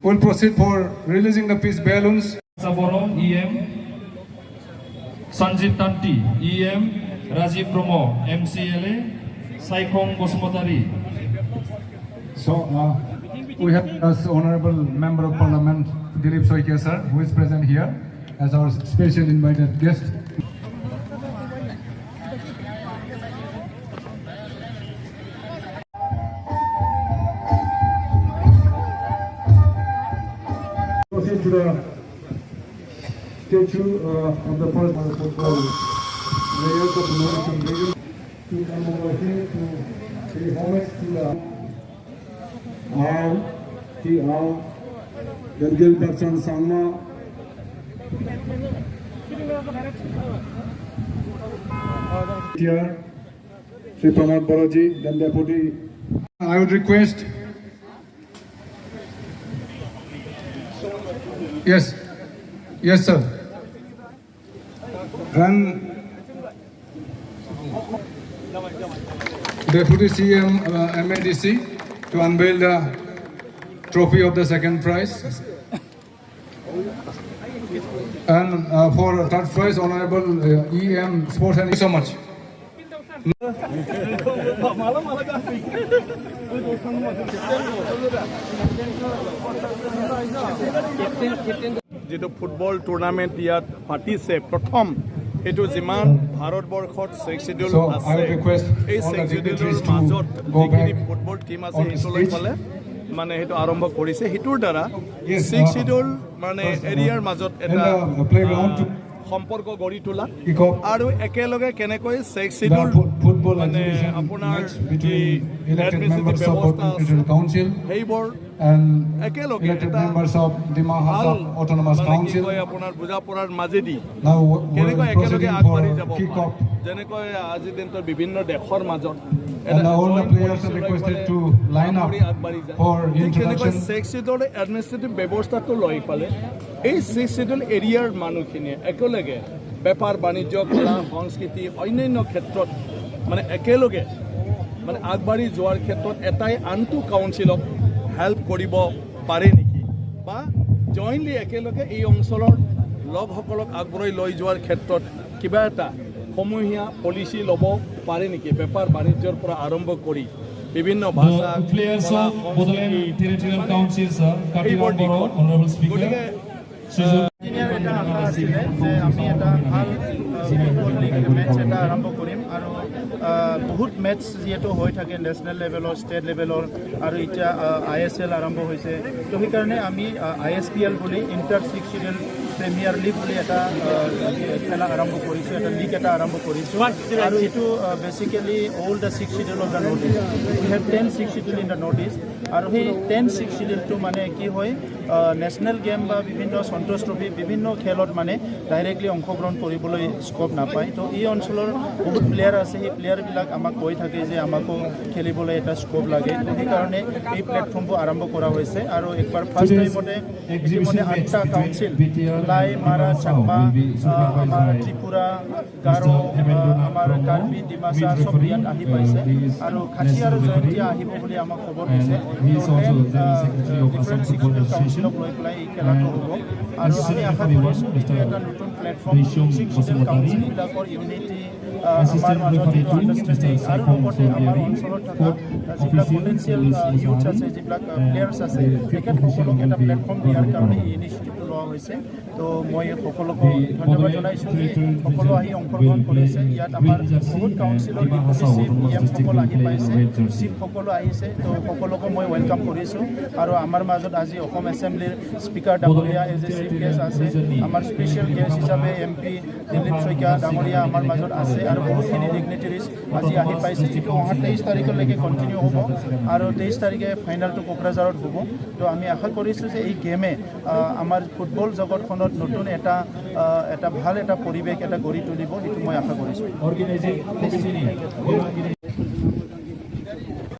We'll proceed for releasing the peace balloons. Boro, EM, Sanjit Tanti, EM, Rajiv Brahma, MCLA, Saikhong Basumatary. So we have us Honorable Member of Parliament Dilip Saikia sir, who is present here as our special invited guest. Proceed to the statue of the first football players of the Northeastern region to come over here to pay homage to the Ao, T. Ao, then Gilbertson Sangma, here, Sri Pramod Boroji, then Deputy. I would request. Yes, yes, sir. And Deputy CM MADC to unveil the trophy of the second prize. And for third prize, Honorable EM Sports and thank you so much. যিটো football tournament ইয়াত পাতিছে প্ৰথম, সেইটো যিমান ভাৰতবৰ্ষত six schedule So, I আছে, would request এই all the six চিডিউলৰ dignitaries to মাজত go যিখিনি back football team আছে on the সেইটো লৈ stage. পেলাই মানে সেইটো আৰম্ভ কৰিছে। সেইটোৰ দ্বাৰা Yes, six schedule মানে first, এৰিয়াৰ মাজত in এটা the playground to সম্পৰ্ক গঢ়ি তোলা kick off আৰু একেলগে কেনেকৈ ছিক্স the schedule football মানে exhibition আপোনাৰ match যি between elected administrative members of ব্যৱস্থা Bodoland আছে Territorial Council সেইবোৰ and একেলগে elected এটা members of Dima ভাল Hasao Autonomous মানে কি Council. কয় আপোনাৰ বুজা পৰাৰ মাজেদি Now we কেনেকৈ are একেলগে proceeding আগবাঢ়ি for যাব kick পাৰে। off. যেনেকৈ আজিৰ দিনটোত বিভিন্ন দেশৰ মাজত And all the joint players policy are লৈ requested পেলাই to line up কাম কৰি আগবাঢ়ি যায়। for ঠিক তেনেকৈ introduction. Six চিডৰ এডমিনিষ্ট্ৰেটিভ ব্যৱস্থাটো লৈ পেলাই এই ছিক্স চিডুল এৰিয়াৰ মানুহখিনিয়ে একেলগে বেপাৰ বাণিজ্য, কলা সংস্কৃতি, অন্যান্য ক্ষেত্ৰত মানে একেলগে মানে আগবাঢ়ি যোৱাৰ ক্ষেত্ৰত এটাই আনটো কাউন্সিলক হেল্প কৰিব পাৰে নেকি বা জইণ্টলি একেলগে এই অঞ্চলৰ লোকসকলক আগবঢ়াই লৈ যোৱাৰ ক্ষেত্ৰত কিবা এটা সমূহীয়া পলিচি ল'ব পাৰে নেকি, বেপাৰ বাণিজ্যৰ পৰা আৰম্ভ কৰি বিভিন্ন ভাষা, The players কলা, of Bodoland সংস্কৃতি, Territorial Council, sir, এইবোৰ Katiram Boro, দিশত। Honorable Speaker. গতিকে Srijut ইঞ্জিনিয়াৰ এটা আশা আছিলে যে আমি এটা ভাল ফুটবল লীগ মেটচ এটা আৰম্ভ কৰিম আৰু বহুত মেটচ যিহেতু হৈ থাকে নেশ্যনেল লেভেলৰ, ষ্টেট লেভেলৰ আৰু এতিয়া আইএছএল আৰম্ভ হৈছে। তো সেইকাৰণে আমি আইএছপিএল বুলি, inter six schedule premier league বুলি এটা খেলা আৰম্ভ কৰিছোঁ, এটা লীগ এটা আৰম্ভ কৰিছোঁ। আৰু এইটো basically all the six schedule of the North East. We have 10 six schedule in the North East. আৰু সেই 10 ছিক্স চিডিউলটো মানে কি হয়, নেশ্যনেল গেম বা বিভিন্ন সন্তোষ ট্ৰফি, বিভিন্ন খেলত মানে ডাইৰেক্টলি অংশগ্ৰহণ কৰিবলৈ স্ক'প নাপায়। তো এই অঞ্চলৰ বহুত প্লেয়াৰ আছে, সেই প্লেয়াৰবিলাক আমাক কৈ থাকে যে আমাকো খেলিবলৈ এটা স্ক'প লাগে। তো সেইকাৰণে এই প্লেটফৰ্মবোৰ আৰম্ভ কৰা হৈছে। আৰু একবাৰ ফাৰ্ষ্ট টাইমতে ইতিমধ্যে আঠটা কাউন্সিল, লাই, মাৰা, চাকমা, আমাৰ ত্ৰিপুৰা, গাৰো, আমাৰ কাৰ্বি, ডিমাচা চব ইয়াত আহি পাইছে আৰু খাচী আৰু জয়ন্তীয়া আহিব বুলি আমাক খবৰ দিছে। তো 10 ডিফাৰেণ্ট ছিক্স কাউন্সিলক লৈ পেলাই এই খেলাটো হ'ব আৰু আমি আশা কৰিছোঁ এইটো এটা নতুন প্লেটফৰ্ম, ছিক্স চিডিউল কাউন্সিলবিলাকৰ ইউনিটি, আমাৰ মাজত যিটো আণ্ডাৰষ্টেণ্ডিং আৰু লগতে আমাৰ অঞ্চলত থকা যিবিলাক পটেঞ্চিয়েল ইউথ আছে, যিবিলাক প্লেয়াৰ্ছ আছে, তেখেতসকলক এটা প্লেটফৰ্ম দিয়াৰ কাৰণে এই ইনিচিয়েটিভটো লোৱা হৈছে। তো মই সকলোকে ধন্যবাদ জনাইছোঁ যে সকলো আহি অংশগ্ৰহণ কৰিছে। ইয়াত আমাৰ বহুত কাউন্সিলৰ ডেপুটি চিফ, ই এমসকল আহি পাইছে, চিফসকলো আহিছে। তো সকলোকে মই welcome কৰিছোঁ। আৰু আমাৰ মাজত আজি অসম এছেম্বলিৰ স্পীকাৰ ডাঙৰীয়া এজ এ চিফ গেষ্ট আছে, আমাৰ স্পেচিয়েল গেষ্ট হিচাপে এমপি দিলীপ শইকীয়া ডাঙৰীয়া আমাৰ মাজত আছে আৰু বহুতখিনি ডিগনিটেৰিজ আজি আহি পাইছে। এইটো অহা 23 তাৰিখলৈকে কণ্টিনিউ হ'ব আৰু 23 তাৰিখে ফাইনেলটো কোকৰাঝাৰত হ'ব। তো আমি আশা কৰিছোঁ যে এই গেমে আমাৰ ফুটবল জগতখনত নতুন এটা ভাল এটা পৰিৱেশ এটা গঢ়ি তুলিব, সেইটো মই আশা কৰিছোঁ। Organizing Committee.